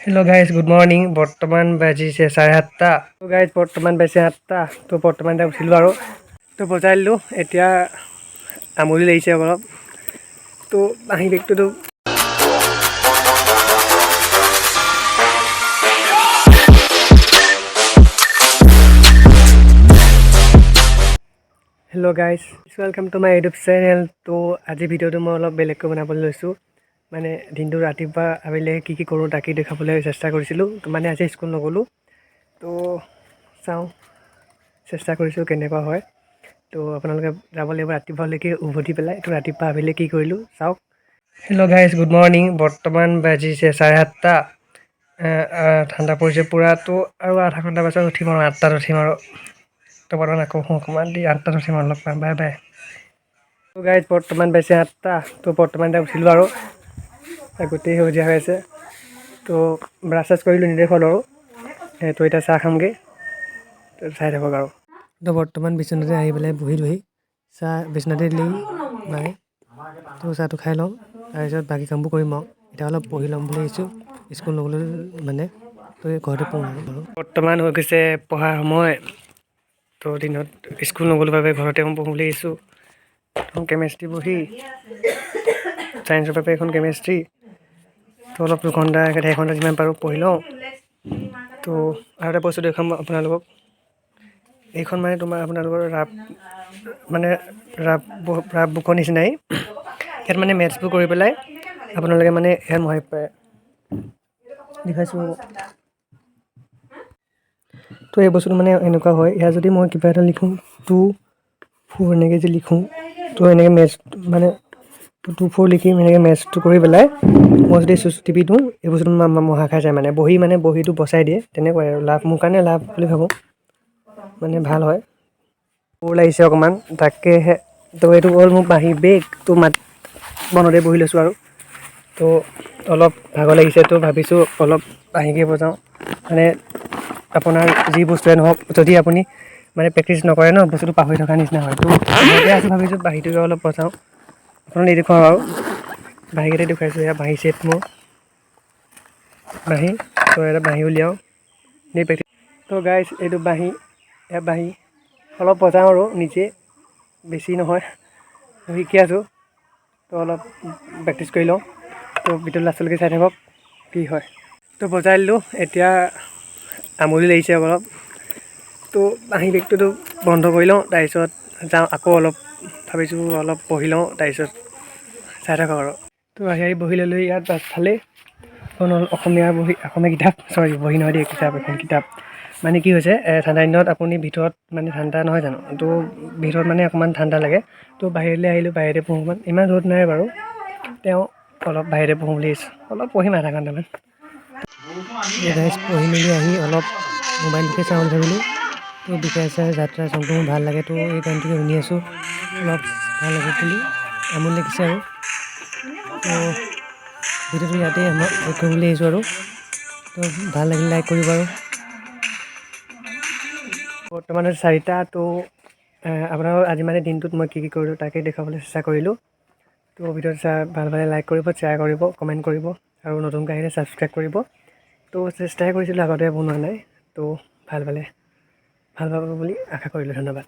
Hello' guys, good morning. বৰ্তমান বাজিছে 7:30। Guys, বৰ্তমান বাজিছে 8টা। তো বৰ্তমান এতিয়া উঠিলোঁ আৰু তো বজাই দিলোঁ। এতিয়া আমনি লাগিছে অলপ। তো বাঁহী বেগটোতো। Hello guys, welcome to my YouTube channel. তো আজি ভিডিঅ'টো মই অলপ বেলেগকৈ বনাবলৈ লৈছোঁ। মানে দিনটো ৰাতিপুৱা আবেলি কি কি কৰোঁ, তাকেই দেখাবলৈ চেষ্টা কৰিছিলোঁ। তো মানে আজি স্কুল নগ'লোঁ। তো চাওঁ, চেষ্টা কৰিছোঁ কেনেকুৱা হয়। তো আপোনালোকে যাব লাগিব ৰাতিপুৱালৈকে উভতি পেলাই। তো ৰাতিপুৱা আবেলি কি কৰিলোঁ চাওক। Hello' guys, good morning. বৰ্তমান বাজিছে 7:30। ঠাণ্ডা পৰিছে পূৰা। তো আৰু আধা ঘণ্টা পাছত উঠিম আৰু 8টাত উঠিম আৰু। তো বৰ্তমান আকৌ শুওঁ অকণমান দি 8টাত উঠিম আৰু লগ পাম। Bye bye. তো গাইজ, বৰ্তমান বাজিছে 8টা। তো বৰ্তমান এতিয়া উঠিলোঁ আৰু গোটেই সেউজীয়া হৈ আছে। তো ব্ৰাছ চাছ কৰিলোঁ, নেদেখুৱালোঁ আৰু। তো এতিয়া চাহ খামগৈ, তো চাই থাকক আৰু। তো বৰ্তমান বিচনাতে আহি পেলাই বহিলোহি। চাহ বিচনাতে দিলেহি মায়ে। তো চাহটো খাই লওঁ, তাৰপিছত বাকী কামবোৰ কৰিম আৰু। এতিয়া অলপ পঢ়ি ল'ম বুলি আহিছোঁ, স্কুল নগ'লেও মানে। তো এই ঘৰতে পঢ়োঁ আৰু। বৰ্তমান হৈ গৈছে পঢ়াৰ সময়। তো দিনত স্কুল নগ'লো বাবে ঘৰতে মই পঢ়োঁ বুলি আহিছোঁ। কেমেষ্ট্ৰি বহি, ছায়েন্সৰ বাবে এখন কেমেষ্ট্ৰি। তো অলপ 2 ঘণ্টা, 1.5 ঘণ্টা যিমান পাৰোঁ পঢ়ি লওঁ। তো আৰু এটা বস্তু দেখুৱাম আপোনালোকক। এইখন মানে তোমাৰ আপোনালোকৰ ৰাফ, মানে ৰাফ ৰাফ বুকৰ নিচিনাই। ইয়াত মানে মেথছবোৰ কৰি পেলাই আপোনালোকে মানে ইয়াত মোহাৰিব পাৰে। দেখুৱাইছোঁ। তো এই বস্তুটো মানে এনেকুৱা হয়, ইয়াত যদি মই কিবা এটা লিখোঁ, 2 4 এনেকৈ যে লিখোঁ, তো এনেকৈ মেথছ মানে 2 4 লিখি এনেকৈ মেথছটো কৰি পেলাই মই যদি চুইচ টিপি দিওঁ, এই বস্তুটো মহা খাই যায়। মানে বহি, মানে বহীটো বচাই দিয়ে, তেনেকুৱাই আৰু। লাভ, মোৰ কাৰণে লাভ বুলি ভাবোঁ, মানে ভাল হয়। বৰ লাগিছে অকণমান, তাকেহে। তো এইটো হ'ল মোৰ বাঁহী বেগ। তো মাত বনতে বহি লৈছোঁ আৰু। তো অলপ ভাগৰ লাগিছে, তো ভাবিছোঁ অলপ বাঁহীকে বজাওঁ। মানে আপোনাৰ যি বস্তুৱে নহওক, যদি আপুনি মানে প্ৰেক্টিচ নকৰে ন, বস্তুটো পাহৰি থকা নিচিনা হয়। তো ঘৰতে আছোঁ, ভাবিছোঁ বাঁহীটোকে অলপ বজাওঁ। আপোনাক নেদেখুৱাওঁ আৰু, বাঁহীকেইটা দেখুৱাইছোঁ। এয়া বাঁহী ছেট, মোৰ বাঁহী। তো এটা বাঁহী উলিয়াওঁ এনেই প্ৰেক্টিচ। তো গাইজ, এইটো বাঁহী, এয়া বাঁহী অলপ বজাওঁ আৰু নিজে, বেছি নহয়, শিকি আছোঁ। তো অলপ প্ৰেক্টিচ কৰি লওঁ। তো ভিডিঅ' লাষ্টলৈকে চাই থাকক কি হয়। তো বজাই দিলোঁ। এতিয়া আমনি লাগিছে অলপ। তো বাঁহী বেগটোতো বন্ধ কৰি লওঁ, তাৰপিছত যাওঁ আকৌ। অলপ ভাবিছোঁ অলপ পঢ়ি লওঁ, তাৰপিছত চাই থাকক আৰু। তো আহি আহি বহি ল'লোঁ ইয়াত পাছফালে। এখন হ'ল অসমীয়া বহী, অসমীয়া কিতাপ, চৰি, বহী নহয় দেই, কিতাপ এখন কিতাপ। মানে কি হৈছে, ঠাণ্ডা দিনত আপুনি ভিতৰত মানে ঠাণ্ডা নহয় জানো? তো ভিতৰত মানে অকণমান ঠাণ্ডা লাগে। তো বাহিৰলৈ আহিলোঁ, বাহিৰতে পঢ়োঁ অকণমান। ইমান ৰ'দ নাই বাৰু, তেওঁ অলপ বাহিৰতে পঢ়োঁ বুলি আহিছোঁ। অলপ পঢ়িম আধা ঘণ্টামান। গাইজ, পঢ়ি মেলি আহি অলপ মোবাইলটোকে চাওঁ বুলি ভাবিলোঁ। তো বিকাশ ছাৰ যাত্ৰা চংটো মোৰ ভাল লাগে। তো এই গানটোকে শুনি আছোঁ, অলপ ভাল লাগে বুলি। আমনি লাগিছে আৰু। তো ভিডিঅ'টো ইয়াতে মই শেষ কৰিম বুলি আহিছোঁ আৰু। তো ভাল লাগিলে লাইক কৰিব আৰু। বৰ্তমান হৈছে 4টা। তো আপোনালোক আজি মানে দিনটোত মই কি কি কৰিলোঁ, তাকেই দেখুৱাবলৈ চেষ্টা কৰিলোঁ। তো ভিডিঅ'টো চাই ভাল পালে লাইক কৰিব, শ্বেয়াৰ কৰিব, কমেণ্ট কৰিব আৰু নতুনকৈ আহিলে ছাবস্ক্ৰাইব কৰিব। তো চেষ্টাই কৰিছিলোঁ, আগতে বনোৱা নাই। তো ভাল পালে ভাল পাব বুলি আশা কৰিলোঁ। ধন্যবাদ।